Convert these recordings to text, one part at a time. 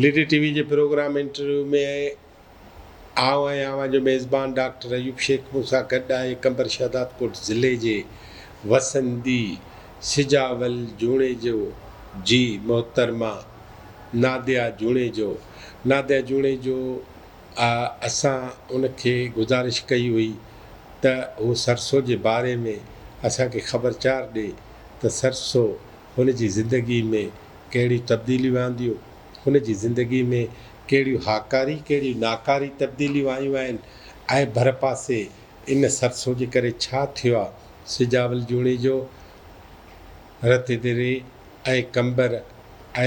Leader ٽي V جي programme interview ۾ آئون آهيان اوهان جو ميزبان ڊاڪٽر ايوب شيخ مون سان گڏ آهي قمبر شهدادڪوٽ ضلعي جي وسندي سجاول جوڻيجو جي محترمه ناديه جوڻيجو ناديه جوڻيجو اسان ان کي گذارش ڪئي هئي ته هو سرسو جي باري ۾ اسان کي خبرچار ڏي ته سرسو هن جي زندگي ۾ ڪهڙيون تبديليون آنديون، هن جي زندگي ۾ ڪهڙيون هاڪاري ڪهڙيون ناڪاري تبديليون آيون آهن ۽ ڀرپاسي ان سرسو جي ڪري ڇا ٿيو آ. سجاول جوڻيجو، رتيديري ۽ قمبر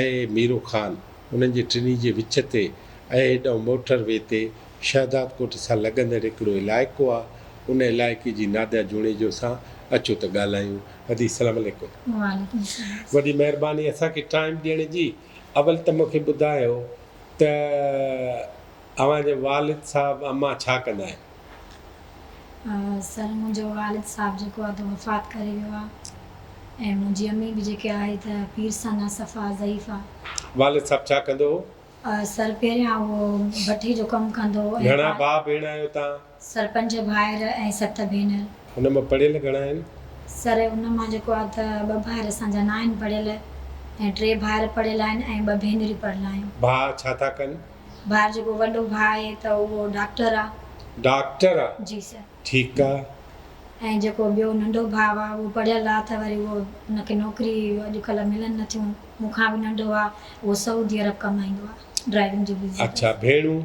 ۽ ميرو خان انهن جي ٽنهي جي وچ تي ۽ هيڏانهن موٽر وي تي شهدادڪوٽ سان لڳندڙ هڪڙو علائقو آ ان علائقي جي ناديا جوڻيجو سان اچو ته ڳالهايون. ادي السلام عليڪم. وعليڪم السلام. وڏي مهرباني اسان کي ٽائيم ڏيڻ جي. اول ته مون کي ٻڌايو ته اوهان جا والد صاحب امان ڇا ڪندا آهن؟ سر منهنجو والد صاحب جيڪو آهي ته وفات ڪري ويو آهي ۽ منهنجي امي به جيڪي آهي ته پيرسن آهي صفا ضعيف آهي. والد صاحب ڇا ڪندو هو؟ سر پهريان اهو بٺي جو ڪم ڪندو هو ۽ گهڻا ڀاء ڀيڻ آهيو توهان؟ سر پنج ڀائر ۽ ست ڀينر. ان مان پڙهيل گهڻا آهن؟ سر ان مان جيڪو آهي ته ٻه ڀائر اسان جا ناهن پڙهيل ۽ ٽي ڀائر پڙهيل آهن ۽ ٻه ڀينريون پڙهيل آهيون. ڀاء ڇا ٿا ڪن؟ ڀائر جيڪو وڏو ڀاء آهي ته اهو ڊاڪٽر آ. ڊاڪٽر آ؟ جي سر. ٺيڪ آ. ۽ جيڪو ٻيو ننڍو ڀاء آ اهو پڙهيل آ ته وري اهو ان کي نوڪري اڄڪلهه ملن نه ٿيون مون کان به ننڍو آ اهو سعودي عرب ڪمائيندو آ ڊرائيونگ جو بزنس اڇا ڀيڻون؟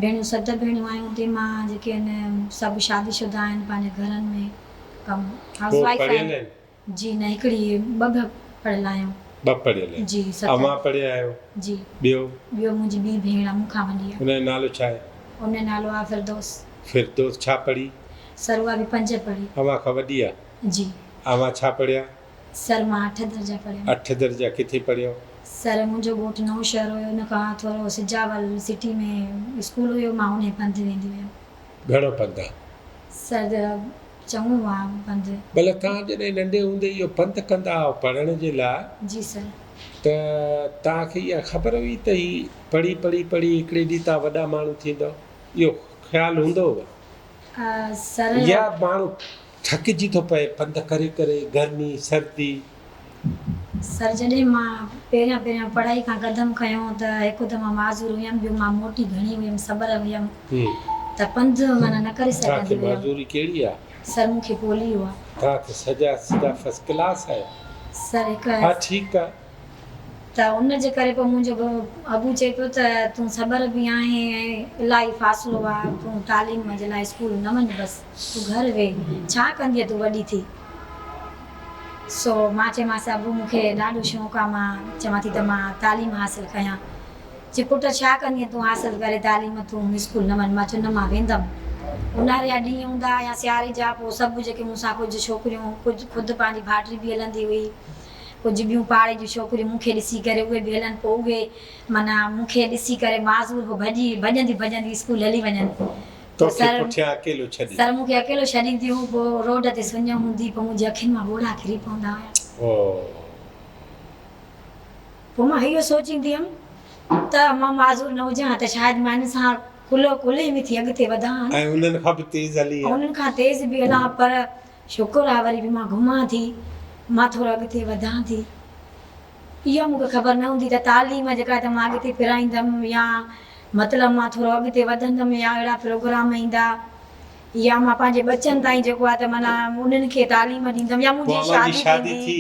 ڀيڻون ست ڀيڻيون آهيون تنهن مان جيڪي آهن سڀ شادي شده آهن پنهنجي گهرن ۾ ڪم هائوس هو وائيف پڙهيل آهن آهن؟ جي نه هڪڙي ٻه ٻه پڙهيل آهيون. ٻه پڙهيل آهن. جي ست. اوهان پڙهيا آهيو؟ جي. ٻيو؟ ٻيو منهنجي ٻي ڀيڻ آ مون کان وڏي آ. ان جو نالو ڇا آهي؟ ان جو نالو آ فردوس. فردوس ڇا پڙهي؟ سر اها به پنج پڙهي. اوهان کان وڏي آ؟ جي. اوهان ڇا پڙهيا؟ سر مان اٺ درجا پڙهيم. اٺ درجا ڪٿي پڙهيو؟ سر منهنجو ڳوٺ نئون شهر هيو ان کان ٿورو سجاول سٽي ۾ اسڪول هيو مان انهي پنڌ ويندي هيم. گهڻو پنڌ آ؟ سر چڱو آ پنڌ. ڀلا توهان جڏهن ننڍي هوندي اهو پنڌ ڪندا هئا پڙهڻ جي لاء. جي سر. ته توهان کي اها خبر هئي ته هي پڙهي پڙهي پڙهي هڪڙي ڏينهن توهان وڏا ماڻهو ٿيندؤ؟ اهو خيال هوندو هو؟ سر. يا ماڻهو ٿڪجي ٿو پئي پنڌ ڪري ڪري گرمي سردي. سر جڏهن مان پهريان پهريان پڙهائي کان قدم کنيو ته هڪ ته مان معذور هيم ٻيو مان موٽي گهڻي هيم سٻر هيم ته پنڌ معنيٰ نه ڪري توهان کي سگهندي هيم. معذوري ڪهڙي آ؟ سر مون کي پوليو آ. توهان ته سڄا سڌا فرسٽ ڪلاس آهيو. سر هڪ. ها ٺيڪ آ. ته ان جي ڪري پوء منهنجو ابو چئي پيو ته تون سٻر به آهين ۽ الاهي فاصلو آ تون تعليم جي لاء اسڪول نه وڃ بس تون گهر ويهه ڇا ڪندينء تون وڏي ٿي. سو مان چيومانس ابو مون کي ڏاڍو شوق آ مان چوان ٿي ته مان تعليم حاصل ڪيان. چي پٽ ڇا ڪندينء تون حاصل ڪري تعليم تون اسڪول نه وڃ. مان چيو نه مان ويندم. اونهاري جا ڏينهن هوندا يا سياري جا پوء سڀ جيڪي مون سان ڪجهه ڇوڪريون ڪجهه خود پنهنجي ڀائٽي به هلندي هئي. ڪجهه ٻيون پاڙي جون ڇوڪريون مون کي ڏسي ڪري اهي به هلن پوء اهي معنيٰ مون کي ڏسي ڪري معذور هو ڀڄي ڀڄندي ڀڄندي اسڪول هلي وڃن پوء توکي سر پٺيان اڪيلو ڇڏي. سر مون کي اڪيلو ڇڏينديون پوء روڊ تي سڃ هوندي پوء منهنجي اکين مان ڳوڙها ڪري پوندا هيا. پوء مان اهو سوچيندي هيم ته مان معذور نه هجان ها ته شايد مان هن سان ڪلهو ڪلهي ۾ ٿي اڳتي وڌان ها. ۽ انهن کان به تيز هلي ها. انهن کان تيز به هلان ها پر شڪر آ وري به مان گهمان ٿي، مان ٿورو اڳتي وڌان ٿي. اها مون کي خبر نه هوندي ته تعليم جيڪا ته مان اڳتي پرائيندم يا مطلب مان ٿورو اڳتي وڌندم يا اهڙا پروگرام ايندا يا مان پنهنجي ٻچن تائين جيڪو آ ته معنيٰ انهن کي تعليم ڏيندم يا پوء منهنجي اوهان جي شادي شادي ٿيندي. ٿي؟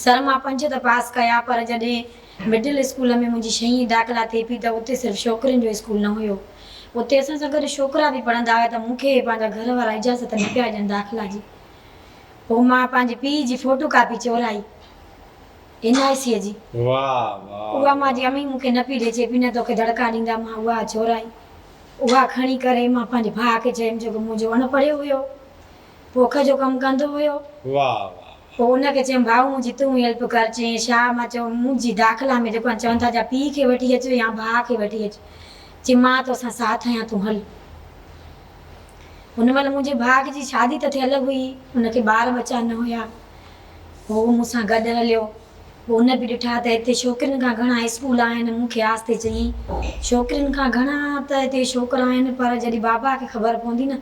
سر مان پنج ته پاس ڪيا پر جڏهن مڊل اسڪول ۾ منهنجي ڇهين داخلا ٿئي پئي ته اتي صرف ڇوڪرين جو اسڪول نه هيو. اتي اسان سان گڏ ڇوڪرا به پڙهندا هيا ته مون کي پنهنجا گهر وارا اجازت نه پيا ڏين داخلا جي. پوء مان پنهنجي پيء جي فوٽو ڪاپي چورائي اين آء سيء جي. واهه واهه اها مان واهه. جي امي مون کي نه پئي ڏي چئي پئي نه توکي دڙڪا ڏيندا مان اها چورائي. اها کڻي ڪري مان پنهنجي ڀاء کي چيم جيڪو منهنجو اڻ پڙهيو هيو. پوک جو ڪم ڪندو هيو. واهه واهه. پوء ان کي چيم ڀائو منهنجي تون هيلپ ڪر. چيائين ڇا؟ مان چيو منهنجي داخلا ۾ جيڪو آهن چون ٿا جا پيء کي وٺي اچ يا ڀاء کي وٺي اچ. چيم مان توسان ساٿ آهيان تون هل. ان مهل منهنجي ڀاء جي شادي ته ٿيل هئي ان کي ٻار ٻچا نه هيا. پوء هو مون سان گڏ هليو. پوء ان به ڏٺا ته هتي ڇوڪرين کان گهڻا اسڪول آهن. مون کي آهستي چيائين، ڇوڪرين کان گهڻا ته هتي ڇوڪرا آهن پر جڏهن بابا کي خبر پوندي نه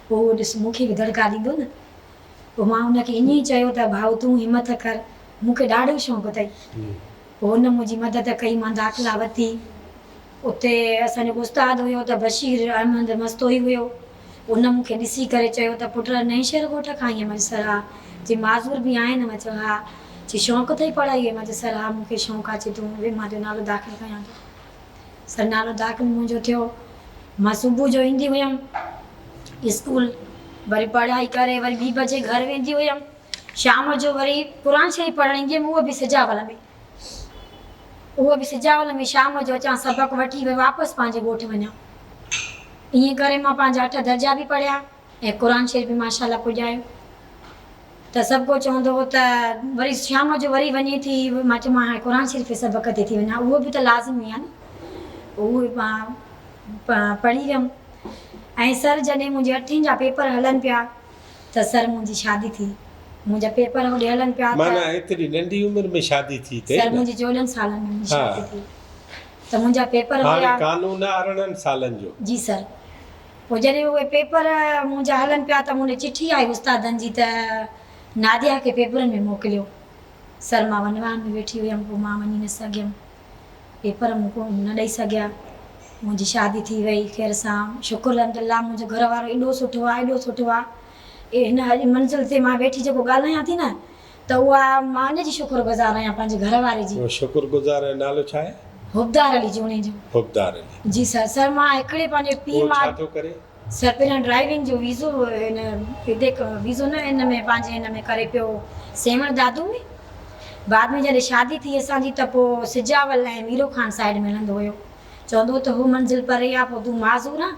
پوء اهو ڏس مون کي به دڙڪا ڏيندو نه. پوء مان ان کي ائين ئي چيو ته ڀائو تون همٿ ڪر، مون کي ڏاڍو شوق اٿئي. پوء ان منهنجي مدد ڪئي، مان داخلا ورتي. اتي اسان جو استاد هيو ته بشير احمد مستوئي هيو. ان مون کي ڏسي ڪري چيو ته پٽ نئين شهر ڳوٺ کان آئين؟ مان چيو سر ها. چي معذور به آهين؟ مان چيو ها. چي شوق اٿئي پڙهائي جو؟ مان چيو سر ها مون کي شوق آ. چي تون ويهه مان تنهنجو نالو داخل ڪيان ٿو. سر نالو داخل منهنجو ٿيو. مان صبح جو ايندي هيم اسڪول وري پڙهائي ڪري وري ٻي بجي گهر ويندي هيم. شام جو وري قرآن شريف پڙهڻ ايندي هيم اهو به سجاول ۾. اهو به سجاول ۾ شام جو اچان سبق وٺي وري واپس پنهنجي ڳوٺ وڃان. ائين ڪري مان پنهنجا اٺ درجا به پڙهيا ۽ قرآن شريف به ماشاء الله پڄايو ته سڀ ڪو چوندو هو ته وري شام جو وري وڃي ٿي مان چيو مان هاڻي قرآن شريف جي سبق تي ٿي وڃان اهو به ته لازمي آهي نه اهو به مان پڙهي ويم ۽ سر جڏهن منهنجي اٺين جا پيپر هلن پيا ته سر منهنجي شادي ٿي منهنجا پيپر هوڏي هلن پيا ته معنيٰ ايتري ننڍي عمر ۾ شادي ٿي اٿئي سر منهنجي 14 سالن ۾ منهنجي شادي ٿي ته منهنجا پيپر هيا. هاڻي قانون آ 18 سالن جو. جي سر. پوء جڏهن اهي پيپر منهنجا هلن پيا ته مون ڏي چٺي آئي استادن جي ته ناديا کي پيپرن ۾ موڪليو. سر مان ونواهه ۾ ويٺي هيم پوء مان وڃي نه سگهيم. پيپر مون ڪو نه ڏئي سگهيا. منهنجي شادي ٿي وئي خير سان. شڪر الحمدلله منهنجو گهر وارو ايڏو سٺو آ ايڏو سٺو آ. هن اڄ منزل تي مان ويٺي جيڪو ڳالهايان ٿي نه ته اها مان ان جي شڪر گذار آهيان پنهنجي گهر واري جي. اهو شڪر گذار جو نالو ڇا آهي؟ حبدار علي جوڻيجو. حبدار علي. جي سر سر مان هڪڙي پنهنجي پيء اهو ماء. ڇا ٿو ڪري؟ سر پهريان ڊرائيونگ جو ويزو هن هتي ويزو نه هن ۾ پنهنجي هن ۾ ڪري پيو سيوهڻ دادو ۾ بعد ۾ جڏهن شادي ٿي اسان جي ته پوء سجاول ۽ ميرو خان سائيڊ ۾ هلندو هيو چوندو هو ته هو منزل پري آ پوء تون معذور آن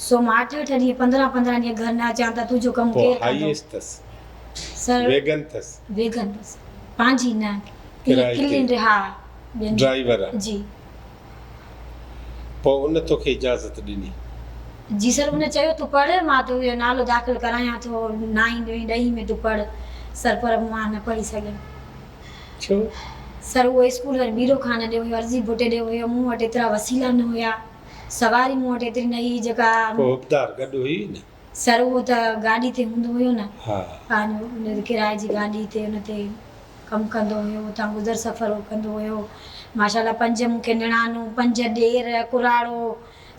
سو مان اٺ اٺ ڏينهن 15 15 ڏينهن گهر نه اچان ته تنهنجو ڪم پوء ڪير ڪندو؟ هائيسٽ اٿس. سر ويگن اٿس. ويگن اٿس. پنهنجي نه. ڪرائي تي. ڪلين ها ٻين جي. ڊرائيور آ. جي. پوء ان توکي اجازت ڏني؟ جي سر ان چيو تون پڙهه مان تنهنجو نالو داخل ڪرايان ٿو نائين ڏهين ڏهين ۾ تون پڙهه سر پر مان نه پڙهي سگهيم. ڇو؟ سر اهو اسڪول وري ميرو خان ڏي هيو عرضي ڀٽي ڏي هيو مون وٽ ايترا وسيلا نه هيا. سواري مون وٽ ايتري نه هئي جيڪا. پوء حبدار گڏ هئي نه؟ سر اهو ته گاڏي تي هوندو هيو نه. ها. پنهنجو ان ڪرائي جي گاڏي تي ان تي ڪم ڪندو هيو اتان گذر سفر هو ڪندو هيو. ماشاء الله پنج مون کي نڻانون، پنج ڏير، ڪراڙو،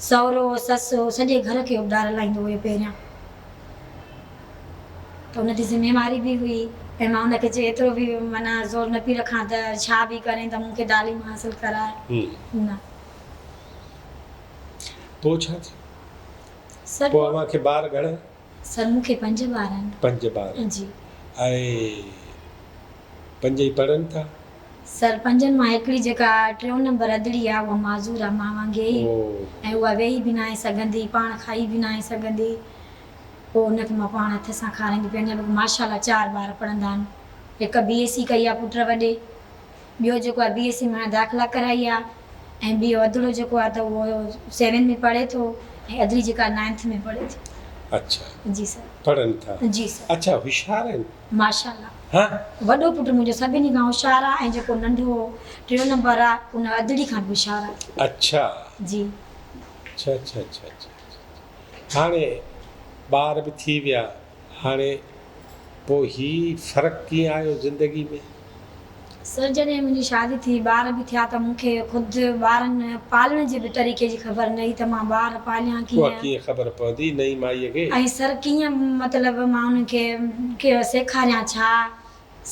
سهرو، سس سڄي گهر کي حبدار هلائيندو هيو پهريان ته ان تي ذميواري به هئي ۽ مان ان کي چئي ايترو به معنيٰ زور نه پئي رکان ته ڇا به ڪرين ته مون کي تعليم حاصل ڪراء نه. پوء ڇا ٿيو؟ سر پوء اوهان کي ٻار گهڻا؟ سر مون کي پنج ٻار آهن. پنج ٻار. جي. ۽ پنج ئي پڙهن ٿا؟ سر پنجن مان هڪڙي جيڪا ٽيون نمبر ادڙي آهي اها معذور آهي مان وانگي ئي ۽ اها ويهي به ناهي سگهندي پاڻ کائي به ناهي سگهندي پوء ان کي مان پاڻ هٿ سان کارائيندي پيئندي آهيان باقي ماشاء الله چار ٻار پڙهندا آهن هڪ بي ايس سي ڪئي آهي پٽ وڏي ٻيو جيڪو آهي بي ايس سي ۾ هاڻي داخلا ڪرائي آهي ۽ ٻيو ادڙو جيڪو آهي ته اهو سيون ۾ پڙهي ٿو ۽ ادڙي جيڪا نائنٿ ۾ پڙهي ٿي. اڇا جي سر. پڙهن ٿا. جي سر. اڇا هوشيار آهن؟ ماشاء الله. ها. وڏو پٽ منهنجو سڀني کان هوشيار آهي ۽ جيڪو ننڍو ٽيون نمبر آهي ان ادڙي کان به هوشيار آهي. اڇا. جي. اڇا اڇا اڇا اڇا هاڻي ٻار به ٿي ويا هاڻي پوء هي فرق ڪيئن آيو زندگي ۾؟ سر جڏهن منهنجي شادي ٿي ٻار به ٿيا ته مون کي خود ٻارن پالڻ جي به طريقي جي خبر نه هئي ته مان ٻار پاليان اها ڪيئن. ڪيئن خبر پوندي نئين مائيء کي؟ ۽ سر ڪيئن مطلب مان انهن کي سيکاريان ڇا؟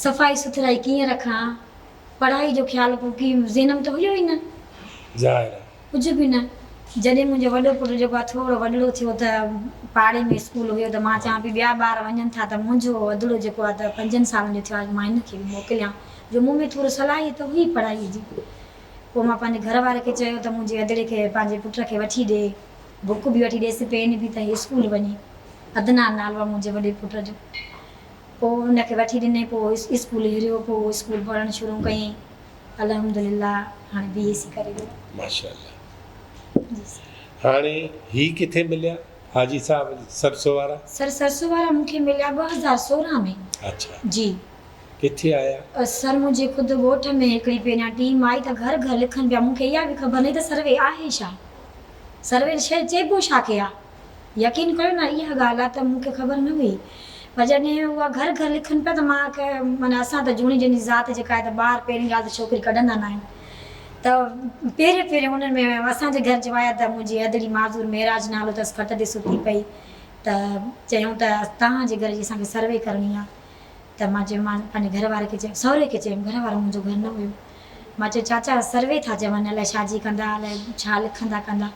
صفائي سٿرائي ڪيئن رکان؟ پڙهائي جو خيال ڪو ڪي ذهن ۾ ته هيو ئي نه. ظاهر آهي. ڪجهه به نه. جڏهن منهنجو وڏو پٽ جيڪو آهي ٿورو وڏڙو ٿيو ته پاڙي ۾ اسڪول هيو ته مان چوان پئي ٻيا ٻار وڃن ٿا ته منهنجو ادڙو جيڪو آهي ته پنجن سالن جو ٿيو آهي مان هن کي به موڪليان جو مون ۾ ٿورو صلاحيت هئي پڙهائي جي. پوء مان پنهنجي گهر واري کي چيو ته منهنجي ادڙي کي پنهنجي پٽ کي وٺي ڏي بڪ به وٺي ڏيس پين به ته هي اسڪول وڃي. عدنان نالو آهي منهنجي وڏي پٽ جو. پوء ان کي وٺي ڏني پوء اسڪول هريو پوء اسڪول پڙهڻ شروع ڪيائين. الحمدلله هاڻي بي اي سي ڪري ويو. ماشاءالله جي سر. هاڻي هي ڪٿي مليا حاجي صاحب سرسو وارا. سر سرسو وارا مون کي مليا 2016 ۾. اڇا. جي. ڪٿي آيا؟ سر منهنجي خود ڳوٺ ۾ هڪڙي پهريان ٽيم آئي ته گهر گهر لکن پيا مون کي اها به خبر نه هئي ته سروي آهي ڇا؟ سروي شيء چئبو ڇا کي آ؟ يقين ڪيو نه اها ڳالهه آ ته مون کي خبر نه هئي پر جڏهن اها گهر گهر لکن پيا ته مان معنيٰ اسان ته جوڻيجن جي ذات جيڪا آهي ته ٻاهر پهرين ڳالهه ته ڇوڪري ڪڍندا ناهن ته پهريون پهريون انهن ۾ اسان جي گهر جو آيا ته منهنجي ادڙي معذور معراج نالو اٿس کٽ تي ستي پئي ته چيائون ته توهان جي گهر جي اسان کي سروي ڪرڻي آ ته مان چيو مان پنهنجي گهر واري کي چيم سهري کي چيم گهر وارو منهنجو گهر نه هيو مان چيو چاچا سروي ٿا چون الائي ڇا جي ڪندا الائي ڇا لکندا ڪندا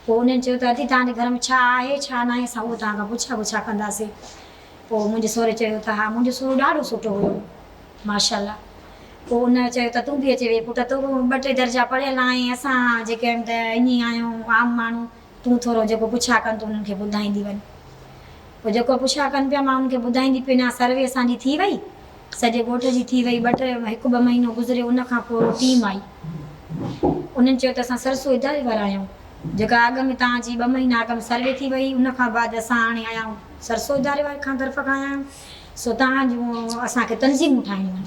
پوء انهن چيو ته ادي توهان جي گهر ۾ ڇا آهي ڇا ناهي اسان اهو توهان کان پڇا ڳڇا ڪنداسين. پوء منهنجي سهري چيو ته ها منهنجو سهرو ڏاڍو سٺو هيو ماشاء الله. پوء ان چيو ته تون به اچي ويهه پٽ تون به ٻه ٽي درجا پڙهيل آهين اسان جيڪي آهيون ته ائين ئي آهيون عام ماڻهو تون ٿورو جيڪو پڇا ڪن تون انهن کي ٻڌائيندي وڃ. پوء جيڪو پڇا ڪن پيا مان انهن کي ٻڌائيندي پئي وڃان سروي اسان جي ٿي وئي. سڄي ڳوٺ جي ٿي وئي، ٻه ٽي هڪ ٻه مهينو گذريو ان کان پوء ٽيم آئي. انهن چيو ته اسان سرسو اداري وارا آهيون، جيڪا اڳ ۾ توهان جي ٻه مهينا اڳ ۾ سروي ٿي وئي ان کان بعد اسان هاڻي آيا آهيون سرسو اداري واري کان طرف کان آيا آهيون سو توهان جون اسان کي تنظيمون ٺاهڻيون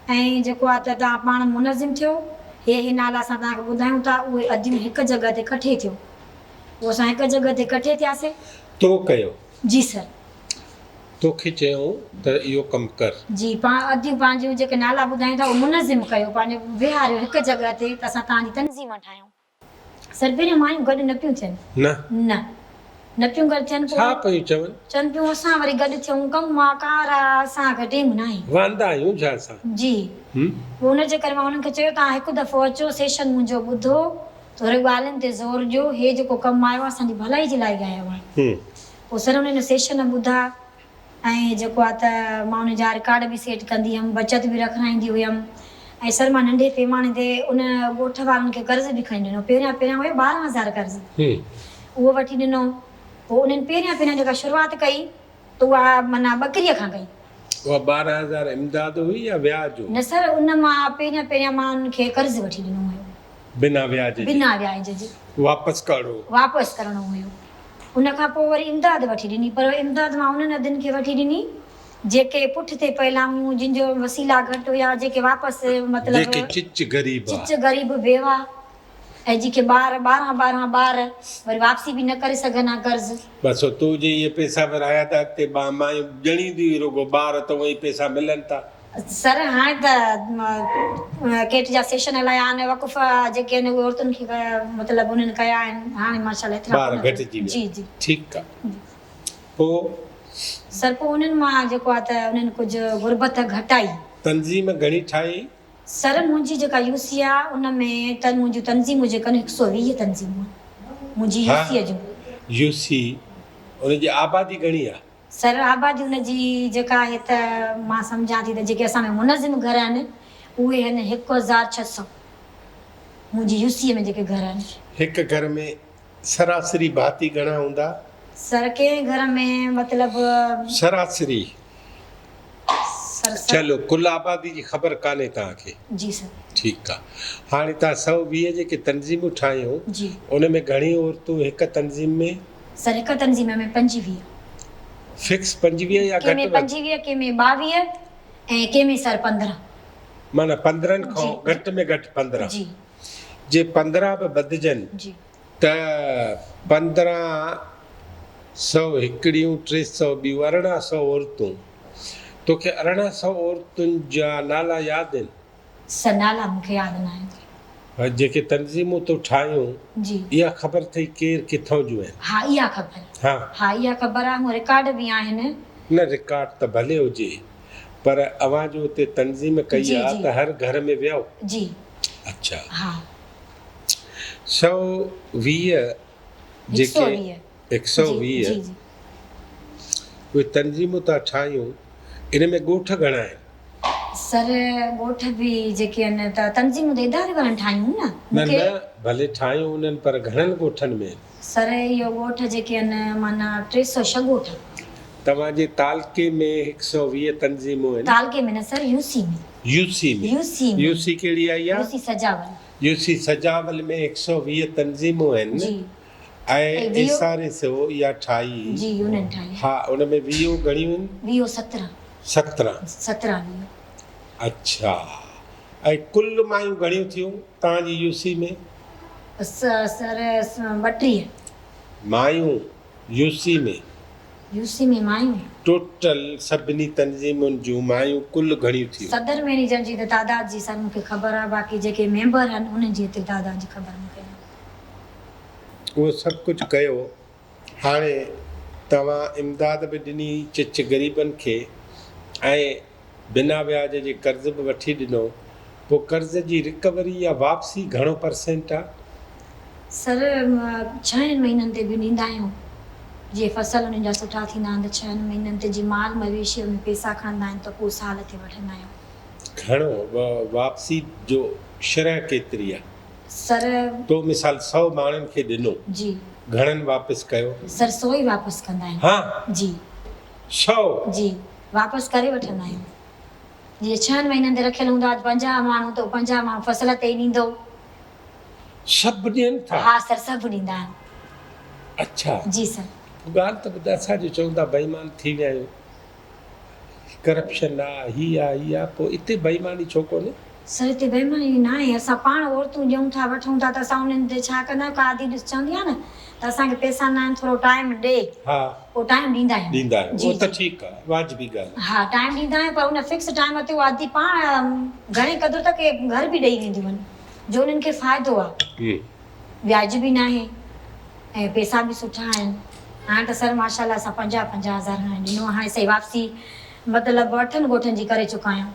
آهن ۽ جيڪو آهي ته توهان پاڻ منظم ٿيو هي هي نالا اسان توهان کي ٻڌايون ٿا اهي اديون هڪ جڳهه تي ڪٺي ٿيو پوء اسان هڪ جڳهه تي ڪٺي ٿياسي. تو ڪيو. جي سر. توکي چيائون ته اهو ڪم ڪر. جي، پاڻ اديون پنهنجون جيڪي نالا ٻڌايون ٿا اهو منظم ڪيو، پنهنجو ويهاريو هڪ جڳهه تي ته اسان توهان جي تنظيم ٺاهيون. سر پهريون مايون گڏ نه پيون ٿين. نه. نه. نه پيون گڏ ٿين پوء. ڇا پيون چون؟ چون پيون اسان وري گڏ ٿيون ڪم آ ڪار آ اسان کي ٽيم ناهي. واندا آهيون ڇا اسان؟ جي. پوء ان جي ڪري مان انهن کي چيو توهان هڪ دفعو اچو سيشن منهنجو ٻڌو ٿوري ڳالهين تي زور ڏيو هي جيڪو ڪم آيو آ اسان جي ڀلائي جي لاء ئي آيو آهي. پوء سر انهن سيشن ٻڌا ۽ جيڪو آ ته مان ان جا رڪارڊ به سيٽ ڪندي هيم، بچت به رکرائيندي هيم ۽ سر مان ننڍي پيماني تي ان ڳوٺ وارن کي قرض به کڻي ڏنو، پهريان پهريان هيو 12 هزار قرض اهو وٺي ڏنو، پوء انهن پهريان پهريان جيڪا شروعات ڪئي ته اها معنيٰ ٻڪريء کان ڪئي. اها 12 هزار امداد هئي يا وياج هو؟ نه سر ان مان پهريان پهريان مان انهن کي قرض وٺي ڏنو هيو. بنا وياج جي؟ بنا وياج جي. واپس ڪرڻو هو؟ واپس ڪرڻو هيو. ان کان پوء وري امداد وٺي ڏني پر امداد مان انهن ادين کي وٺي ڏني جيڪي پٺ تي پيل هيون جن جو وسيلا گهٽ هيا جيڪي واپس مطلب جيڪي چچ غريب ها. چچ غريب بيواهه ۽ جيڪي ٻار ٻارهن ٻارهن ٻار وري واپسي به نه ڪري سگهن ها قرض. بس تو جي اهي پئسا ورهايا ته اڳتي مايون ڄڻينديون ئي رڳو ٻار ته اونئن ئي پئسا ملن ٿا. سر هاڻي ته ڪيٽ جا سيشن هلايا آهن وقف جيڪي آهن اهي عورتن کي مطلب انهن ڪيا آهن هاڻي ماشاءالله ايترا ٻار گهٽجي ويا جي جي ٺيڪ آ پو. سر پو انهن مان جيڪو آ ته انهن ڪجهه غربت گهٽائي. تنظيم گهڻي ٺاهي؟ سر منهنجي جيڪا يو سي آ ان ۾ ته منهنجون تنظيمون جيڪا آهن هڪ سو 20 تنظيمون آهن منهنجي يو سي جون. يو سي ان جي آبادي گهڻي آ؟ سر آبادي ان جي جيڪا آهي ته مان سمجهان ٿي ته جيڪي اسان ۾ منظم گهر آهن اهي آهن 1600 منهنجي يو سيء ۾ جيڪي گهر آهن. هڪ گهر ۾ سراسري ڀاتي گهڻا هوندا؟ سر ڪنهن گهر ۾ مطلب. سراسري. سر سر. چلو ڪل آبادي جي خبر ڪانهي توهان کي. جي سر. ٺيڪ آ هاڻي توهان 120 جيڪي تنظيمون ٺاهيون جي. ان ۾ گهڻيون عورتون هڪ تنظيم ۾؟ سر هڪ تنظيم ۾ 25. فڪس 25 يا ڪنهن گهٽ ۾ وڌ؟ 25 ڪنهن ۾ 22 ۽ ڪنهن ۾ سر 15. معنيٰ 15 کان جي گهٽ ۾ گهٽ 15. جي. جي 15 به ٻڌجن جي. ته 15 سئو هڪڙيون 300 ٻيون 1800 عورتون. توکي 1800 عورتن جا نالا ياد آهن؟ سر نالا مون کي ياد ناهن. جيڪي تنظيمون تو ٺاهيون جي. اها خبر اٿئي ڪير ڪٿان جون آهن؟ ها اها خبر. ها. ها اها خبر آهي هونء رڪارڊ به آهن. نه رڪارڊ ته ڀلي هجي پر اوهان جو اتي تنظيم ڪئي جي آ جي. ته هر گهر ۾ ويو؟ جي. اڇا. ها. 120 جيڪي 120. هڪ سئو جي 20 جي جي. اهي تنظيمون توهان ٺاهيون ان ۾ ڳوٺ گهڻا آهن؟ سر ڳوٺ به جيڪي آهن ته تنظيمون ته اداري وارن ٺاهيون نه نه مون کي. نه ڀلي ٺاهيون انهن پر گهڻن ڳوٺن ۾ آهن؟ سر اهو ڳوٺ جيڪي آهن معنيٰ 306 ڳوٺ. توهان جي تعلقي ۾ 120 تنظيمون آهن. تعلقي ۾ نه سر يو سي ۾. يو سي ۾. يو سي ۾. يو سي ڪهڙي آئي آهي؟ يو سي سجاول. يو سي سجاول ۾ 120 تنظيمون آهن. جي. ۽ ايس آر ايس او اها ٺاهي. جي انهن ٺاهي. ها ان ۾ وي او گهڻيون آهن؟ وي او 17. 17. 17 ويهه. اڇا ۽ ڪل مايون گهڻيون ٿيون توهان جي يو سي ۾؟ سر 32. مايون يو سي ۾. يو سي ۾ مايون. ٽوٽل سڀني تنظيمن جون مايون ڪل گهڻيون ٿيون؟ صدر مئنيجر جي ته تعداد جي سر مون کي خبر آهي باقي جيڪي ميمبر آهن انهن جي ايتري تعداد جي خبر مون کي ناهي. اهو سڀ ڪجهه ڪيو هاڻي توهان امداد به ڏني چچ غريبن کي ۽ بنا وياج جي قرض به وٺي ڏنو پوء قرض جي رڪوري يا واپسي گهڻو پرسينٽ آ؟ سر ڇهن مهينن تي به ڏيندا آهيون جي فصل انهن جا سٺا ٿيندا آهن ته ڇهن مهينن تي جي مال مويشي ۾ پيسا کڻندا آهن ته پوء سال تي وٺندا آهيون. گهڻو واپسي جو شرح ڪيتري آ؟ سر. تو مثال سئو ماڻهن کي ڏنو. جي. گهڻن واپس ڪيو؟ سر سئو ئي واپس ڪندا آهن. ها؟ جي. سئو؟ جي واپس ڪري وٺندا آهيون. جي ڇهن مهينن تي رکيل هوندو آهي 50 ماڻهو ته 50 ماڻهو فصل تي ئي ڏيندو. سڀ ڏين ٿا؟ ها سر سڀ ڏيندا آهن. اڇا. جي سر. پوء ڳالهه ته ٻڌ اسان جو چون ٿا بيمان ٿي ويا آهيون. ڪرپشن آ هي آ هي آ پوء اتي بيماني ڇو ڪونهي؟ سر اتي بيماني ناهي اسان پاڻ عورتون ڏيون ٿا وٺون ٿا ته اسان انهن تي ڇا ڪندا آهيون ڪا آڌي ڏس چوندي آ نه ته اسان کي پئسا ناهن ٿورو ٽائيم ڏي ها پوء ٽائيم ڏيندا آهيون ڏيندا آهيون جي اهو ته جي ٺيڪ آ واجبي ڳالهه آ. ها ٽائيم ڏيندا آهيون پر ان فڪس ٽائيم تي اها آڌي پاڻ گهڻي قدر ته ڪي گهر به ڏئي وينديون آهن جو انهن کي فائدو آ. وياج به ناهي ۽ پيسا به سٺا آهن. هاڻي ته سر ماشاء الله اسان 50 50 هزار هاڻي ڏنو آهي هاڻي صحيح واپسي مطلب اٺن ڳوٺن جي ڪري چڪا آهيون.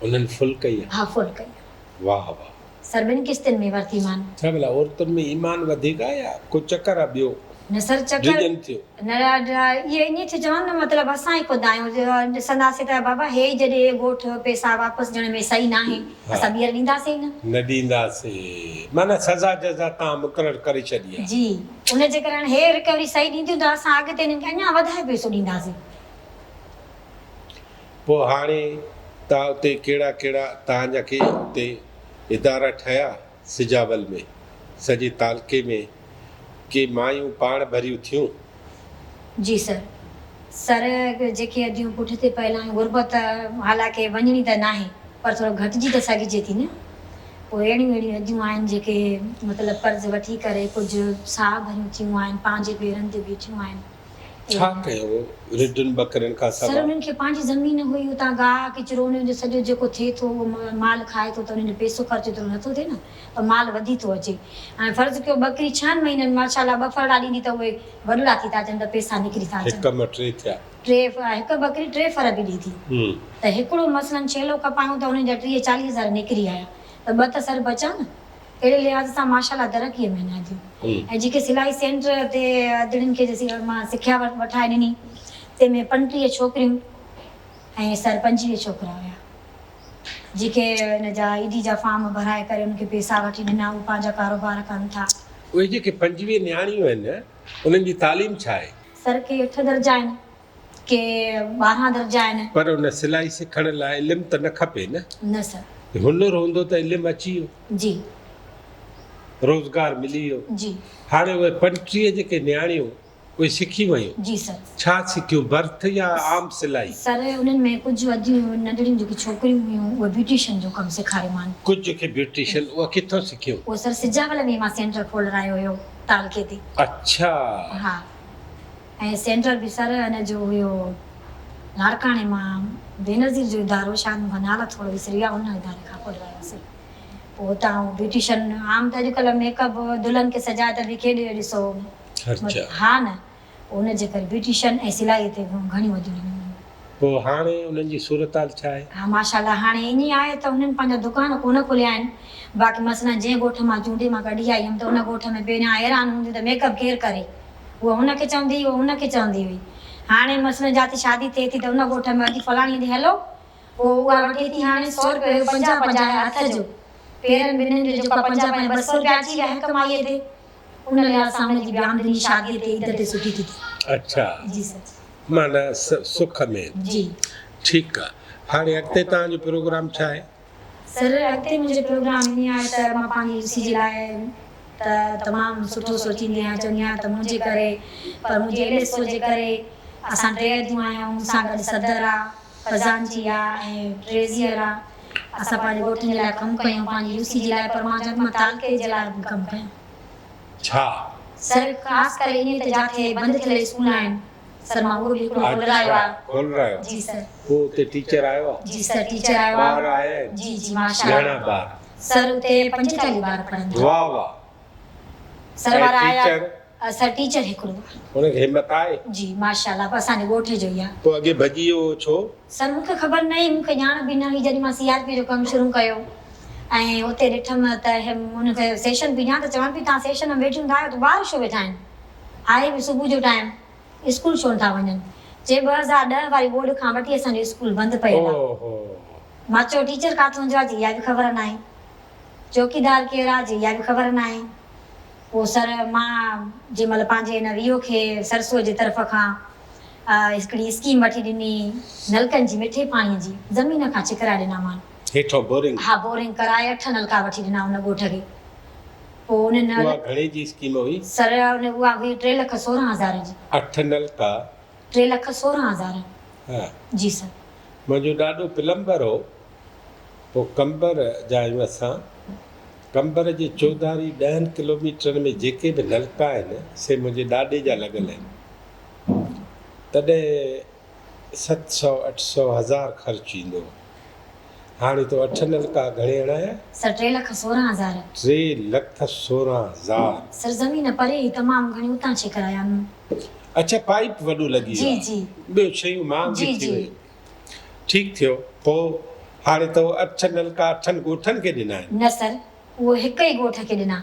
انهن فل ڪئي آهي. ها فل ڪئي آهي. واهه واهه. سر ٻن قسطن ۾ ورتي مان. ڇا ڀلا عورتن ۾ ايمان وڌيڪ آهي يا ڪو چڪر آهي ٻيو؟ نه سر چڪر ڊڄن ٿيون. نه اهي ائين ٿيون چون نه مطلب اسان ئي خود آهيون ڏسنداسين ته بابا هي جڏهن هي ڳوٺ پيسا واپس ڏيڻ ۾ صحيح ناهي اسان ٻيهر ڏينداسين ئي نه. نه ڏينداسين معنيٰ سزا جزا توهان مقرر ڪري ڇڏي آهي. جي ان جي ڪري هاڻي هي رڪوري صحيح ڏينديون ته اسان اڳتي هنن کي اڃا وڌائي پيسو ڏينداسين. پوء هاڻي توهان اتي ڪهڙا ڪهڙا توهان جا ڪي اتي ادارا ٺهيا؟ سجاول ۾ سڄي تعلقي ۾ ڪي مايون پاڻ ڀريون ٿيون. جي سر. سر جيڪي اديون پٺتي پيل آهيون غربت حالانڪه وڃڻي ته ناهي پر ٿورو گهٽجي ته سگهجي ٿي نه پوء اهڙيون اهڙيون اديون آهن جيڪي مطلب قرض وٺي ڪري ڪجهه ساهه ڀريون ٿيون آهن پنهنجي پيرن تي بيٺيون آهن. ڇا ڪيو رڍن ٻڪرين کان سر سوا؟ انهن کي پنهنجي زمين هئي اتان گاهه ڪچرو انهن جو سڄو جيڪو ٿئي ٿو اهو مال کائي ٿو ته انهن جو پئسو خرچ ايترو نٿو ٿئي نه پر مال وڌي ٿو اچي هاڻي فرض ڪيو ٻڪري ڇهن مهينن ماشاء الله ٻه ڦرڙا ڏيندي ته اهي وڏڙا ٿي ٿا اچن ته پئسا نڪري ٿا اچن. هڪ مان ٽي ٿيا. ٽي هڪ ٻڪري ٽي ڦر به ڏئي ٿي ته هڪڙو مثلاً ڇيلو کپايون ته انهن جا 30 40 هزار نڪري آيا ته ٻه ته سر بچا نه. اهڙي لحاظ سان ماشاء الله ترقيء ۾ آهن اديون ۽ جيڪي سلائي سينٽر تي ادڙين کي جيسين مان سکيا وٺائي ڏني تنهن ۾ 35 ڇوڪريون ۽ سر 25 ڇوڪرا هيا جيڪي ان جا اي ڊي جا فارم ڀرائي ڪري انهن کي پيسا وٺي ڏنا اهي پنهنجا ڪاروبار ڪن ٿا. اهي جيڪي 25 نياڻيون آهن انهن جي تعليم ڇا آهي؟ سر ڪي اٺ درجا آهن ڪي 12 درجا آهن. پر ان سلائي سکڻ لاء علم ته نه کپي نه؟ نه سر. هنر هوندو ته علم اچي ويو. جي. روزگار ملي ويو. جي. هاڻي اهي 35 جيڪي نياڻيون اهي سکي ويون. جي سر. ڇا سکيون ڀرت يا عام سلائي؟ سر انهن ۾ ڪجهه اديون ننڍڙيون جيڪي ڇوڪريون هيون اهي بيوٽيشن جو ڪم سيکاريومان. ڪجهه کي بيوٽيشن اها ڪٿان سکيون؟ اهو سر سجاول ۾ مان سينٽر کولرايو هيو تعلقي تي. اڇا. ها. ۽ سينٽر به سر ان جو هيو لاڙڪاڻي مان بينظير جو ادارو شايد مون کان نالو ٿورو وسري ويو آهي ان اداري کان کولرايوسين پوء اتان بيوٽيشن عام ته اڄڪلهه ميڪ اپ دلهن کي سجائي ته به ڪيڏي ڏسو خرچ ها نه پوء ان جي ڪري بيوٽيشن ۽ سلائي تي گهڻيون وڌيون ڏنيون ويون. پوء هاڻي انهن جي صورتحال ڇا آهي؟ ها ماشاء الله هاڻي ائين آهي ته هنن پنهنجا دڪان ڪونه کوليا آهن باقي مثلا جنهن ڳوٺ مان چونڊي مان ڪڍي آئي هيم ته ان ڳوٺ ۾ پهريان حيران هونديون ته ميڪ اپ ڪير ڪري هوء هن کي چوندي هئي، هوء هن کي چوندي هئي. هاڻي مثلاً جاتي شادي ٿئي ٿي ته ان ڳوٺ ۾ ادي فلاڻيء ڏي هلو، پوء اها وٺي ٿي هاڻي سئو رپيو هيو 50 50 آهي هٿ جو، پيرن ٻنهين جو جيڪو آهي 50 50 200 رپيا اچي ويا هڪ مائيء تي. ان لحاظ سان هن جي به آمدني شاديء تي عيد تي سٺي ٿي ٿئي. اڇا. جي سر. معنيٰ سک ۾. جي. ٺيڪ آ. هاڻي اڳتي توهان جو پروگرام ڇا آهي؟ سر اڳتي منهنجو پروگرام ائين آهي ته مان پنهنجي يو سي جي لاء ته تمام سٺو سوچيندي آهيان چوندي آهيان ته منهنجي ڪري پر منهنجي ايل ايس او جي ڪري اسان ٽي اديون آهيون مون سان گڏ صدر آ خزانچي آ ۽ ٽريزيئر آ. اسان پنهنجي ڳوٺن جي لاء ڪم ڪيون پنهنجي يو سي جي لاء پر مان چوان ٿي مان تعلقي جي لاء به ڪم ڪيان. ڇا؟ سر خاص ڪري ائين ته جاٿي بند ٿيل اسڪول آهن سر مان اهو به هڪڙو کولرايو آ. اڇا کولرايو جي سر. پوء اتي ٽيچر آيو آ؟ جي سر ٽيچر آيو آ. ٻار آيا آهن؟ جي جي ماشاء الله. گهڻا ٻار؟ سر اتي 45 ٻار پڙهن ٿا. واه واه. سر ۽ وارا آيا ٽيچر؟ سر ٽيچر هڪڙو آ. ان کي همت آهي؟ جي ماشاء الله اسان جي ڳوٺ جو ئي آ. پوء اڳي ڀڄي ويو هو ڇو؟ سر مون کي خبر نه هئي مون کي ڄاڻ به نه هئي جڏهن مان سي آر پي جو ڪم شروع ڪيو ۽ اتي ڏٺم ته ان کي سيشن پي ڏيان ته چون پي توهان سيشن ۾ ويٺيون ٿا آهيو ته ٻار ڇو ويٺا آهن آهي به صبح جو ٽائيم اسڪول ڇو نٿا وڃن چي 2010 واري ٻوڏ کان وٺي اسان جو اسڪول بند پيل آ. مان چيو ٽيچر ڪاٿون جو آ چي اها به خبر ناهي چوڪيدار ڪير آ چي اها به خبر ناهي. پوء سر مان جنهن مهل پنهنجي هن ويو کي سرسوء جي طرف کان هڪڙي اسڪيم وٺي ڏني نلڪن جي مٺي پاڻيء جي زمين کان ڇڪرائي ڏنا مان. هيٺان بورنگ؟ ها بورنگ ڪرائي اٺ نلڪا وٺي ڏنا ان ڳوٺ کي. پوء انهن. اها گهڻي جي اسڪيم هئي؟ سر ان اها هئي 3,16,000 جي. اٺ نلڪا؟ 3,16,000. ها. جي سر. منهنجو ڏاڏو پلمبر هو. پوء قمبر جا آهيون اسان. قمبر جي چوڌاري ڏهن ڪلوميٽرن ۾ جيڪي به نلڪا آهن، سي منهنجي ڏاڏي جا لڳل آهن. تڏهن ست سؤ، اٺ سؤ، هزار خرچ ايندو هو. هاڻي تو اٺ نلڪا گهڻي هڻايا؟ سر 3,16,000. 3,16,000. سر زمين پري هئي تمام گهڻي اتان ڇڪرايا. اڇا پائيپ وڏو لڳي ويو جي آهي. جي. ٻيو شيون مهانگيون جي ٿي جي. ويون. ٺيڪ ٿيو. پوء هاڻي تو اٺ نلڪا اٺن ڳوٺن کي ڏنا آهن؟ نه سر، اهو هڪ ئي ڳوٺ کي ڏنا.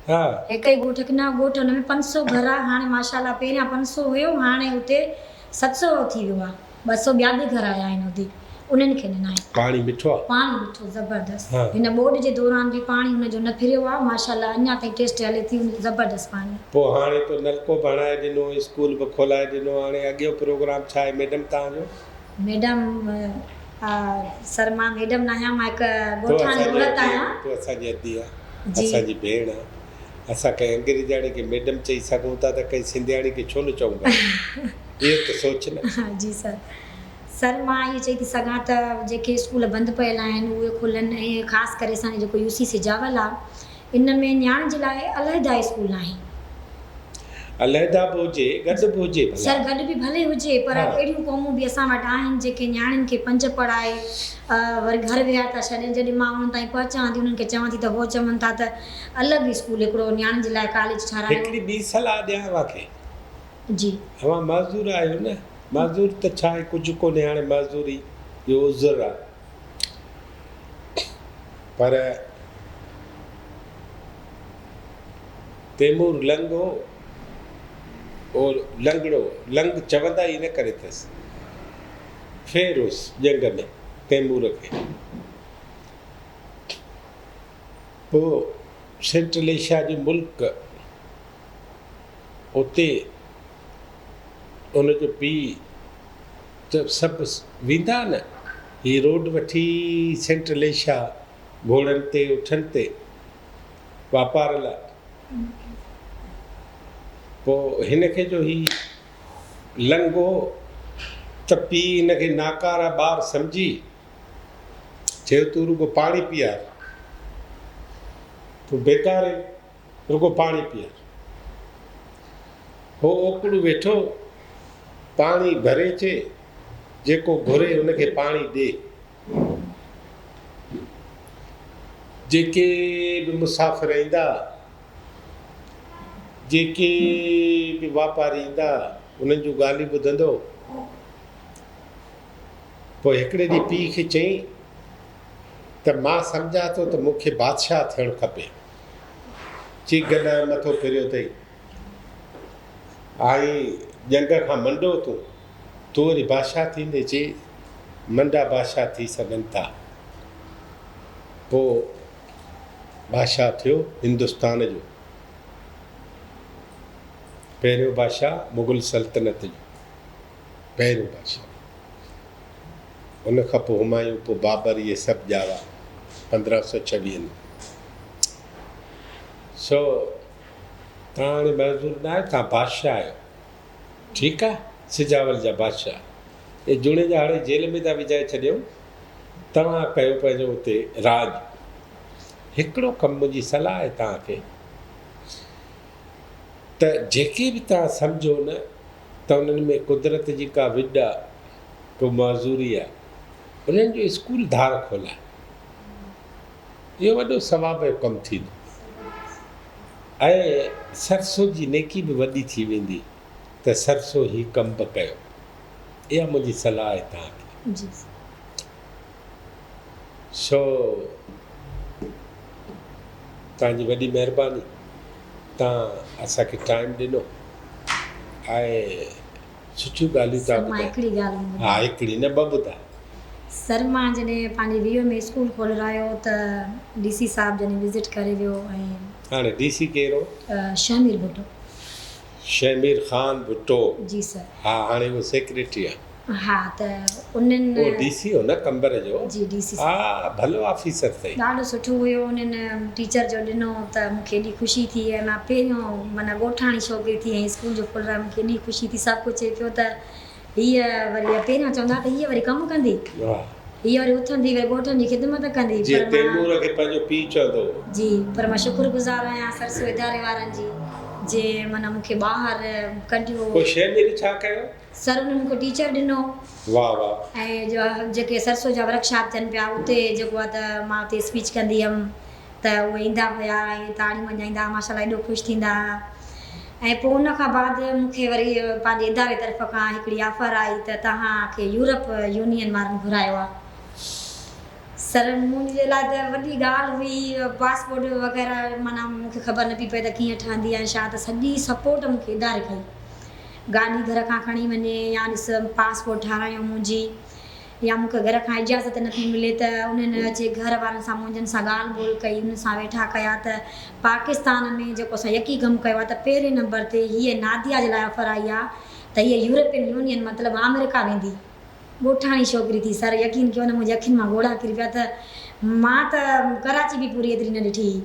ها. هڪ ئي ڳوٺ کي نه، ڳوٺ ان ۾ 500 گهر آ، هاڻي ماشاء الله پهريان 500 هيو، هاڻي اتي 700 ٿي ويو آ، 200 ٻيا به گهر آيا آهن اتي، انهن کي ڏنا آهن. پاڻي مٺو آ؟ پاڻي مٺو زبردست. ها. هن ٻوڏ جي دوران به پاڻي ان جو نه ڦريو آ، ماشاء الله اڃا تائين ٽيسٽ هلي ٿي، ان جو زبردست پاڻي آ. پوء هاڻي تو نلڪو به هڻائي ڏنو، اسڪول به کولائي ڏنو، هاڻي اڳيون پروگرام ڇا آهي ميڊم توهان جو؟ ميڊم، سر مان ميڊم ناهيان، مان هڪ ڳوٺاڻي عورت آهيان. تون اسان جي ادي آن، اسان جي ڀيڻ آن، اسان ڪنهن انگريزياڻي کي ميڊم چئي سگهون ٿا ته ڪنهن سنڌياڻي کي ڇو نه چئون ڀلا؟ اهو ته سوچ نه. جي سر. سر مان اهو چئي ٿي سگهان ته جيڪي اسڪول بند پيل آهن اهي کلن ۽ خاص ڪري اسان جو جيڪو يو سي سجاول آ ان ۾ نياڻين جي لاء علحده اسڪول ناهي. علحده به هجي گڏ به هجي ڀلا. سر گڏ به ڀلي هجي پر اهڙيون قومون به اسان وٽ آهن جيڪي نياڻين کي پنج پڙهائي وري گهر ويهاري ٿا ڇڏين جڏهن مان انهن تائين پهچان ٿي انهن کي چوان ٿي ته هو چون ٿا ته الڳ اسڪول هڪڙو نياڻين جي لاء ڪاليج ٺهرايو. هڪڙي ٻي صلاح ڏيان اوهان کي. جي. اوهان معذور آهيو نه. معذور ته ڇا آهي ڪجهه ڪونهي هاڻي معذوري جو عذر آ. پر تيمور لنگ هو، اهو لنگڙو، لنگ چوندا ئي ان ڪري اٿس. ڦير هوس ڄنگهه ۾ تيمور کي. پوء سينٽرل ايشيا جي ملڪ اتي ان جو پيء ته سڀ ويندا نه هي روڊ وٺي سينٽرل ايشيا گهوڙن تي اٺن تي واپار لاء پوء هن کي جو هي لنگهو ته پيء هن کي ناڪاره ٻار سمجهي چيو تون رڳو پاڻي پيار تون بيڪار آهين رڳو پاڻي پيار. هو اوڪڙو ويٺو پاڻي ڀري چي، جيڪو گهري ان کي پاڻي ڏي. جيڪي به مسافر ايندا، جيڪي به واپاري ايندا، انهن جون ڳالهيون ٻڌندو. پوء هڪڙي ڏينهن پيء کي چيائين ته مان سمجهان ٿو ته مون کي بادشاهه ٿيڻ کپي. چي گڏهه مٿو ڦريو اٿئي. آئين ڄنگهه کان منڊو تون، تون وري بادشاهه ٿيندين؟ چي منڊا بادشاهه ٿي سگهن ٿا. پوء بادشاهه ٿيو هندستان جو پهريون بادشاهه مغل سلطنت جو پهريون بادشاهه. ان کان پوء همايون، پوء بابر اهي سڀ ڄاوا 1526 ۾. سو توهان هاڻي معذور نه آهيو، توهان بادشاهه آهيو. ٺيڪ آهي، سجاول جا بادشاهه. اهي جوڻيجا هاڻي جيل ۾ ٿا وجهائي ڇڏيون. توهان ڪيو پنهنجو اتي راڄ. هڪڙو ڪم منهنجي صلاح آهي توهان کي ته جيڪي به توهان سمجهو نه ته انهن ۾ قدرت جي ڪا وڏ آ، ڪو معذوري آ، انهن جو اسڪول ڌار کولائي. اهو وڏو ثواب جو ڪم ٿيندو ۽ سرسو جي نيڪي به وڏي ٿي ويندي ته سرسو هي ڪم به ڪيو. اها منهنجي صلاح آهي توهان کي. جي سر. سو توهان جي وڏي مهرباني توهان اسان کي ٽائيم ڏنو ۽ سٺيون ڳالهيون سر توهان مان ٻڌايون. هڪڙي ڳالهه ها ٻڌايان. هڪڙي نه ٻه ٻڌاء. سر مان جڏهن پنهنجي ويهه ۾ اسڪول کولرايو ته ڊي سي صاحب جڏهن وزٽ ڪري ويو ۽. هاڻي ڊي سي ڪير هو؟ شهمير ڀٽو. شهمير خان ڀٽو. جي سر. ها هاڻي اهو سيڪريٽري آ. ها ته انهن. اهو ڊي سي هو نه قمبر جو. جي ڊي سي ها ڀلو آفيسر اٿئي. ڏاڍو سٺو هيو انهن ٽيچر جو ڏنو ته مون کي ايڏي خوشي ٿي ۽ مان پهريون معنيٰ ڳوٺاڻي ڇوڪري ٿي ۽ اسڪول جو کولرايو مون کي ايڏي خوشي ٿي سڀ ڪو چئي پيو ته هيء وري پهريان چوندا ته هيء وري ڪم ڪندي هيء وري اٿندي وري ڳوٺن جي خدمت ڪندي جيئن پر مان تيمور کي پنهنجو پيء چوندو هو. جي پر مان شڪر گذار آهيان سرسو اداري وارن جي جنهن معنيٰ مون کي ٻاهر ڪڍيو. پوء شهمير ڇا ڪيو؟ سر انهن مون کي ٽيچر ڏنو. واه واه. ۽ جيڪي سرسو جا ورڪشاپ ٿين پيا اتي جيڪو آهي ته مان اتي اسپيچ ڪندي هيم ته اهي ايندا هيا ۽ تاڙيون وڄائيندا ها ماشاءالله ايڏو خوش ٿيندا ها ۽ پوء ان کان بعد مون کي وري پنهنجي اداري طرف کان هڪڙي آفر آئي ته توهان کي يورپ يونين وارن گهرايو آهي سر منهنجي لاء ته وڏي ڳالهه هئي پاسپورٽ وغيره معنيٰ مون کي خبر نه پئي پئي ته ڪيئن ٺهندي ۽ ڇا ته سڄي سپورٽ مون کي اداري ڪئي گاڏي گهر کان کڻي وڃي يا ڏس پاسپورٽ ٺارايو منهنجي يا مون کي گهر کان اجازت نه پئي ملي ته انهن اچي گهر وارن سان منهنجن سان ڳالهه ٻولهه ڪئي انهن سان ويٺا ڪيا ته پاڪستان ۾ جيڪو اسان يڪي ڪم ڪيو آهي ته پهرين نمبر تي هيء ناديا جي لاء آفر آئي آهي ته هيء يورپين يونين مطلب آمريڪا ويندي. ڳوٺاڻي ڇوڪري ٿي سر يقين ڪيو نه منهنجي اکين مان ڳوڙها ڪري پيا ته مان ته ڪراچي به پوري ايتري نه ڏٺي هئي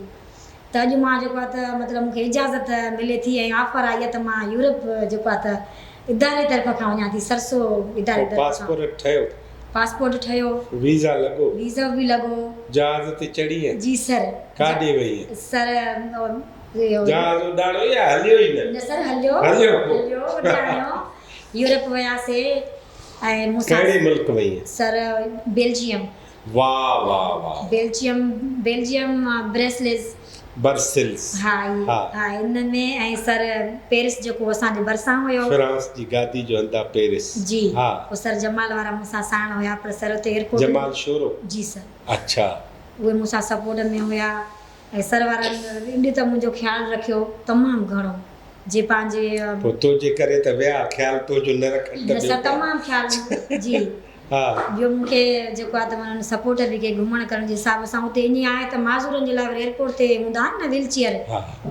ته اڄ مان جيڪو آهي ته مطلب مون کي اجازت ملي ٿي ۽ آفر آئي آهي ته مان يورپ جيڪو آهي ته اداري طرف کان وڃان ٿي سرسو اداري پوء طرف کان. پاسپورٽ ٺهيو؟ پاسپورٽ ٺهيو. ويزا لڳو؟ ويزا به لڳو. جهاز تي چڙهينء؟ جي سر. ڪاڏي وئينء؟ سر اهو. جهاز اڏاڻو يا هليو ئي نه؟ نه سر هليو. هليو. هليو اڏاڻيو. يورپ وياسي ۽ مون سان. ڪهڙي ملڪ وئينء؟ سر بيلجيم. واه واه واه. Belgium Belgium بريسلز. برسلز ها ها ان ۾ ۽ سر پيرس جيڪو اسان جي ڀرسان هيو. فرانس جي گادي جو هنڌ آ پيرس. جي ها. پوء سر جمال وارا مون سان ساڻ هيا پر سر اتي ايئرپورٽ. جمال شورو. جي سر. اڇا. اهي مون سان سپورٽ ۾ هيا ۽ سر وارن ايڏو ته منهنجو خيال رکيو تمام گهڻو جي پنهنجي. پوء تنهنجي ڪري ته ويا خيال تنهنجو نه رکن ته نه ٻيو سر ڪنهن. تمام خيال جي. ها. ٻيو مون کي جيڪو آهي ته معنيٰ ان سپورٽ به ڪئي گهمڻ ڪرڻ جي حساب سان اتي ائين آهي ته معذورن جي لاء وري ايئرپورٽ تي هوندا آهن نه ويل چيئر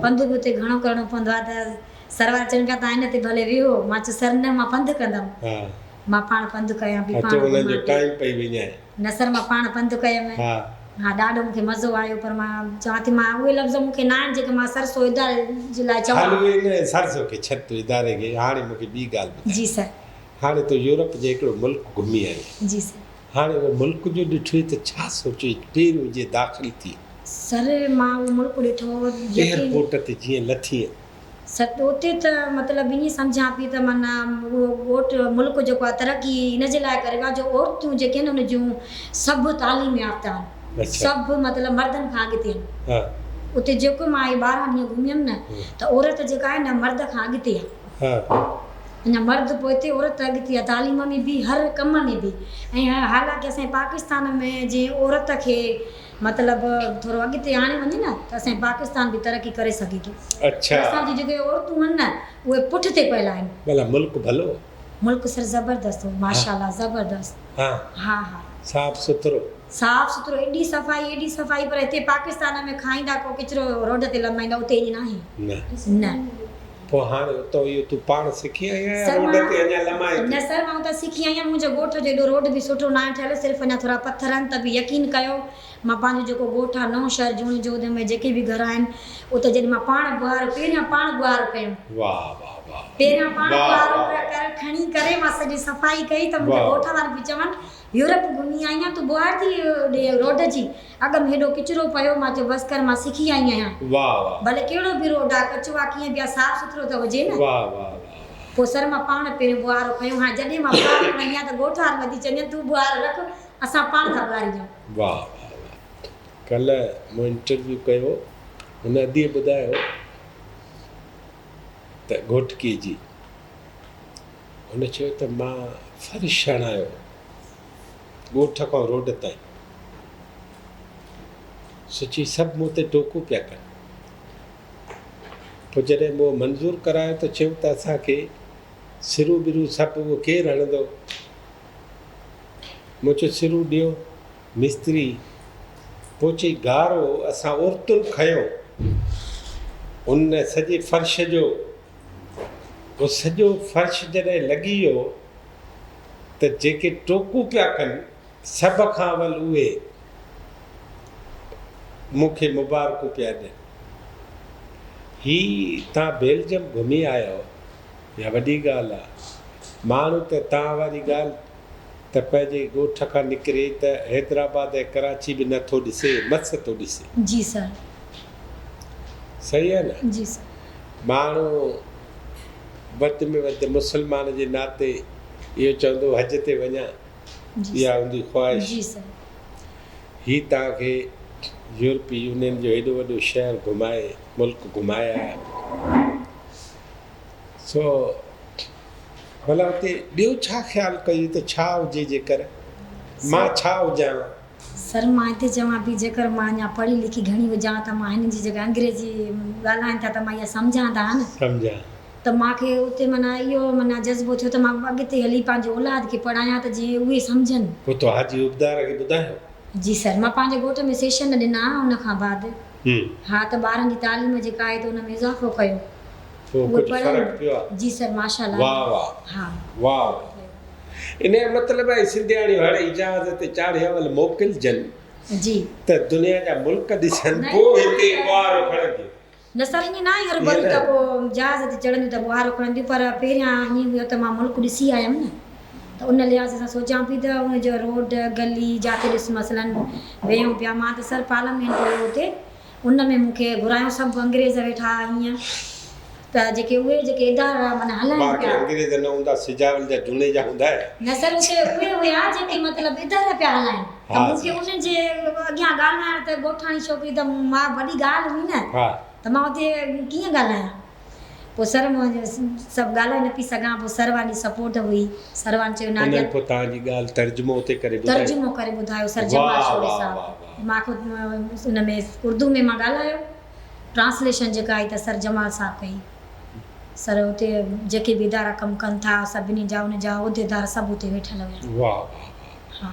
پنڌ به اتي گهڻو ڪرڻو پوندو آهي ته سر وارا چون پيا توهان ان تي ڀلي ويهو مان چيو سر نه مان پنڌ ڪندم مان پاڻ پنڌ ڪيان پئي پاڻ تون انهن جو گهمان پئي. ٽائيم پئي وڃائين. نه سر مان پاڻ پنڌ ڪيم. ها ڏاڍو مون کي مزو آيو پر مان چوان ٿي مان اهي لفظ مون کي نه آهن جيڪي مان سرسو اداري جي لاء چوان. هل اهي نه سرسو کي ڇڏ تون اداري کي هاڻي مون کي ٻي ڳالهه ٻڌاء. جي سر. هاڻي تون يورپ جي هڪڙو ملڪ گهمي آئين. جي سر. هاڻي اهو ملڪ جو ڏٺوئي ته ڇا سوچيوئي پهريون جيئن داخل ٿي. سر مان اهو ملڪ ڏٺو يقين. ايئرپورٽ تي جيئن لٿينء. سر اتي ته مطلب ائين سمجهان پئي ته معنيٰ اهو ڳوٺ ملڪ جيڪو آهي ترقي ان جي لاء ڪري ويو آهي جو عورتون جيڪي آهن ان جون سڀ تعليم يافته آهن سڀ مطلب مردن کان اڳتي آهن اتي جيڪو مان اهي 12 ڏينهن گهميم نه ته عورت جيڪا آهي نه مرد کان اڳتي آهي. اڃا مرد پوئتي عورت اڳتي آ تعليم ۾ به هر ڪم ۾ به ۽ حالانڪه اسان جي پاڪستان ۾ جي عورت کي مطلب ٿورو اڳتي آڻي وڃي نه ته اسان جي پاڪستان به ترقي ڪري سگهي ٿو پر اسان جي جيڪي عورتون آهن نه اهي پٺ تي پيل آهن. ڀلا ملڪ ڀلو. ملڪ سر زبردست هو ماشاءالله زبردست. ها ها ها. صاف سٿرو. صاف سٿرو ايڏي صفائي ايڏي صفائي پر هتي پاڪستان ۾ کائيندا ڪو ڪچرو روڊ تي لمائيندا اتي ائين ناهي. نه. نه. پوء هاڻي اتان اهو تون پاڻ سکي آئي آهين يا سر روڊ مان تي اڃا لمائين ٿي؟ نه سر مان اتان سکي آئي آهيان منهنجو ڳوٺ جو ايڏو روڊ به سٺو ناهي ٺهيل صرف اڃا ٿورا پٿر آهن ته به يقين ڪيو مان پنهنجو جيڪو ڳوٺ آهي نئون شهر جوڻيجو ان ۾ جيڪي به گهر آهن اتي جڏهن مان پاڻ ٻهارو پهريان پاڻ ٻهارو ڪيم. واه واه واه. واهه. پهريان پاڻ واهه ٻهارو واهه. ڪر کڻي ڪري مان سڄي صفائي ڪئي ته منهنجي واهه. ڳوٺ وارا به چون يورپ گهمي آئي آهين تون ٻهاري ٿي ڏي روڊ جي اڳ ۾ هيڏو ڪچرو پيو مان چيو بس ڪر مان سکي آئي آهيان واهه واهه. ڀلي ڪهڙو به روڊ آ ڪچو آ ڪيئن به آ صاف سٿرو ته هجي نه. واهه واهه واهه واهه. پوء سر مان پاڻ پهريون ٻهارو کنيو هاڻي جڏهن مان ٻهارو کڻندي آهيان ته ڳوٺ وارا وڌي چون تون ٻهارو رک اسان پاڻ ٿا ٻهاري ڏيون. واهه واهه واهه. ڪلهه مون انٽرويو ڪيو هن اديء ٻڌايو ته گهوٽڪي جي هن چيو ته مان فرش هڻايو ڳوٺ کان روڊ تائين سو چي سڀ مون تي ٽوڪون پيا ڪن پوء جڏهن مون منظور ڪرايو ته چيو ته اسان کي سرون برون سڀ اهو ڪير هڻندو مون چيو سرون ڏيو مستري پوء چئي گارو اسان عورتن کنيو ان سڄي فرش جو اهو سڄو فرش جڏهن لڳي ويو ته جيڪي ٽوڪون پيا ڪن سڀ کان اول اهي مون کي مبارڪون پيا ڏين. هي تان بيلجم گهمي آيا اها وڏي ڳالهه آ. ماڻهو ته تان واري ڳالهه ته پنهنجي ڳوٺ کان نڪري ته حيدرآباد ۽ ڪراچي به نه ٿو ڏسي، مس ٿو ڏسي. جي سر. صحيح آ نه؟ جي سر. ماڻهو وڌ ۾ وڌ مسلمان جي ناتي اهو چوندو حج تي وڃان، اها هوندي خواهش. جي سر. هي توهان کي يورپي يونين جو هيڏو وڏو شهر گهمائي، ملڪ گهمائي آيا. سو ڀلا اتي ٻيو ڇا خيال ڪيو ته ڇا هجي جيڪر مان ڇا هجان ها؟ سر مان هتي چوان پئي جيڪر مان اڃا پڙهي لکي گهڻي هجان ها ته مان هنن جي جيڪا انگريزي ڳالهائين ٿا ته مان اها سمجهان ته ها نه. سمجهان. ته مان کي اتي معنيٰ اهو معنيٰ جذبو ٿيو ته مان اڳتي هلي پنهنجي اولاد کي پڙهايان ته جيئن اهي سمجهن. پوء تو حاجي عبدار کي ٻڌايو؟ جي سر مان پنهنجي ڳوٺ ۾ سيشن ڏنا ان کان بعد ها ته ٻارن جي تعليم جيڪا آهي ته ان ۾ اضافو ڪيو. پوء ڪجهه فرق پيو آ. جي سر ماشاءالله. واه واه ها. واه واه ان جو مطلب آهي سنڌياڻيون هاڻي جهاز تي چاڙهي اول موڪلجن جي. ته دنيا جا ملڪ ڏسن پوء هتي ٻوهارو کڻنديون. نه سر ائين ناهي هروڀرو ته پوء جهاز تي چڙهنديون ته ٻوهارو کڻنديون پر پهريان ائين هيو ته مان ملڪ ڏسي آيم نه ته ان لحاظ سان سوچيان پئي ته ان جو روڊ گلي جاٿي ڏس مثلا ويهون پيا مان ته سر پارليامينٽ هيو اتي ان ۾ مون کي گهرايو سڀ انگريز ويٺا هيئن ته جيڪي اهي جيڪي ادارا معنيٰ هلائين باقي پيا. انگريز نه هوندا سجاول جا جوڻيجا هوندا. نه سر اتي اهي هيا جيڪي مطلب ادارا پيا هلائين ته مون کي انهن جي اڳيان ڳالهائڻ ته ڳوٺاڻي ڇوڪري ته مان وڏي ڳالهه هئي نه ته مان اتي ڪيئن ڳالهايان. پوء سر مون سڀ ڳالهائي نه پئي سگهان پوء سر واري سپورٽ هئي سر وارن چيو ناديا انهن پوء توهان جي ڳالهه ترجمو اتي ڪري ٻڌايو. ترجمو ڪري ٻڌايو سر جمال شوري صاحب مان خود ان ۾ اردو ۾ مان ڳالهايو ٽرانسليشن جيڪا آئي ته سر جمال صاحب ڪئي سر اتي جيڪي به ادارا ڪم ڪن ٿا سڀني جا ان جا عهديدار سڀ اتي ويٺل هيا. واه واه واه. ها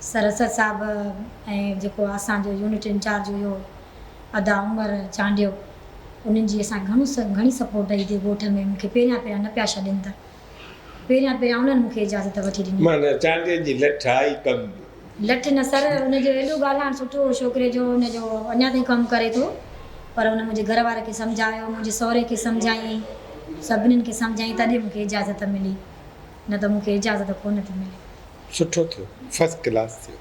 سر اسد صاحب ۽ جيڪو اسان جو يونٽ انچارج هيو ادا عمر چانڊيو انهن جي اسان گهڻو گهڻي سپورٽ رهي ٿي ڳوٺ ۾ مون کي پهريان پهريان نه پيا ڇڏين ته پهريان پهريان انهن مون کي اجازت وٺي ڏني. معنيٰ چانڊين جي لٺ آئي ڪم. لٺ نه سر ان جو ايڏو ڳالهائڻ سٺو هو ڇوڪري جو ان جو اڃا تائين ڪم ڪري ٿو پر ان منهنجي گهر واري کي سمجهايو منهنجي سهري کي سمجهايائين سڀنين کي سمجهايائين تڏهن مون کي اجازت ملي نه ته مون کي اجازت ڪونه ٿي ملي. سٺو ٿيو فرسٽ ڪلاس ٿيو.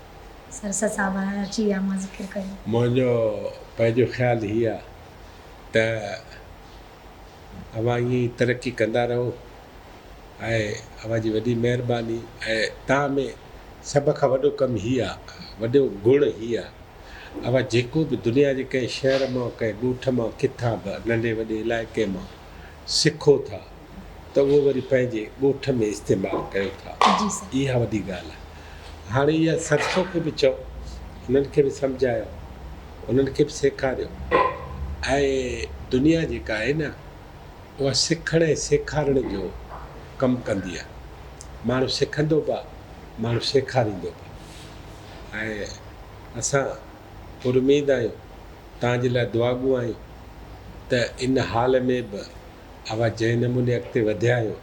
سرسد صاحب هاڻي اچي ويا مان ذڪر ڪيو. منهنجو پنهنجو خيال هي آ ته اوهان ائين ئي ترقي ڪندا رهو ۽ اوهان جي وڏي مهرباني ۽ توهان ۾ سڀ کان وڏو ڪم هي آ وڏو گڻ هي آ اوهان جيڪو به دنيا جي ڪنهن شهر مان ڪنهن ڳوٺ مان ڪٿان به ننڍي وڏي علائقي مان سکو ٿا ته اهو وري پنهنجي ڳوٺ ۾ استعمال ڪيو ٿا. اها وڏي ڳالهه آهي. هاڻي اها سرسو کي به چئو، انهن کي به سمجهايو، انهن کي به سيکاريو ۽ دنيا جيڪا آهي نه اها سکڻ ۽ سيکارڻ جو ڪم ڪندي آهي. ماڻهو سکندو به آهي، ماڻهو سيکاريندو به آهي ۽ اسان پراميد آهيون، توهان جي لاء دعاگو آهيون ته ان حال ۾ به اوهان جنهن نموني اڳتي وڌيا آهيو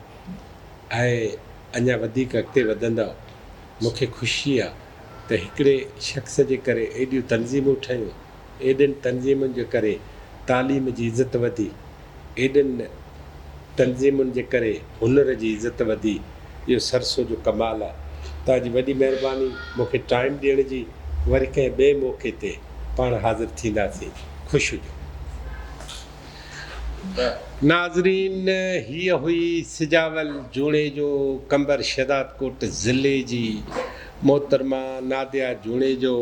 ۽ اڃا وڌيڪ اڳتي وڌندؤ، مون کي خوشي آ ته هڪڙي شخص جي ڪري ايڏيون تنظيمون ٺهيون، ايڏين تنظيمن جي ڪري تعليم جي عزت وڌي، ايڏن تنظيمن جي ڪري هنر جي عزت وڌي. اهو سرسو جو ڪمال آ. توهان جي وڏي مهرباني مون کي ٽائيم ڏيڻ جي. وري ڪنهن ٻئي موقعي تي پاڻ حاضر ٿينداسين. خوش هجو. ناظرين هيء هئي سجاول جوڻيجو قمبر شهدادڪوٽ ضلعي جي محترمه ناديه جوڻيجو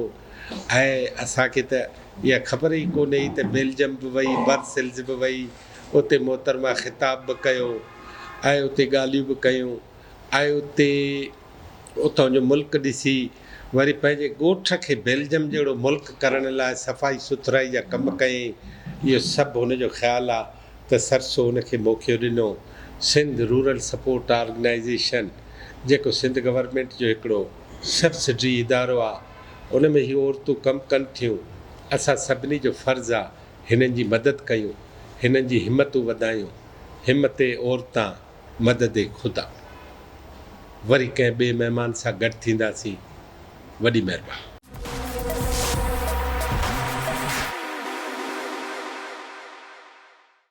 ۽ اسان کي ته اها خبر ئي ڪونه هئي ته بيلجم به وئي برسلز به وئي اتي محترمه خطاب به ڪيو ۽ اتي ڳالهيون به ڪيون ۽ اتي اتان جو ملڪ ڏسي وري پنهنجي ڳوٺ کي بيلجم جهڙو ملڪ ڪرڻ لاء صفائي سٿرائي جا ڪم ڪيائين. اهو سڀ هن جو خيال آ ته سرسو هن کي موقعو ڏنو. سنڌ رورل سپورٽ آرگنائيزيشن جيڪو سنڌ گورنمينٽ جو هڪڙو سبسڊري ادارو آ ان ۾ هي عورتون ڪم ڪن ٿيون. اسان سڀني جو فرض آ هنن جي مدد ڪيون، هنن جي همتون وڌايون. همت عورتان مدد خدا. وري ڪنهن ٻئي مهمان سان گڏ ٿينداسين. وڏي مهرباني.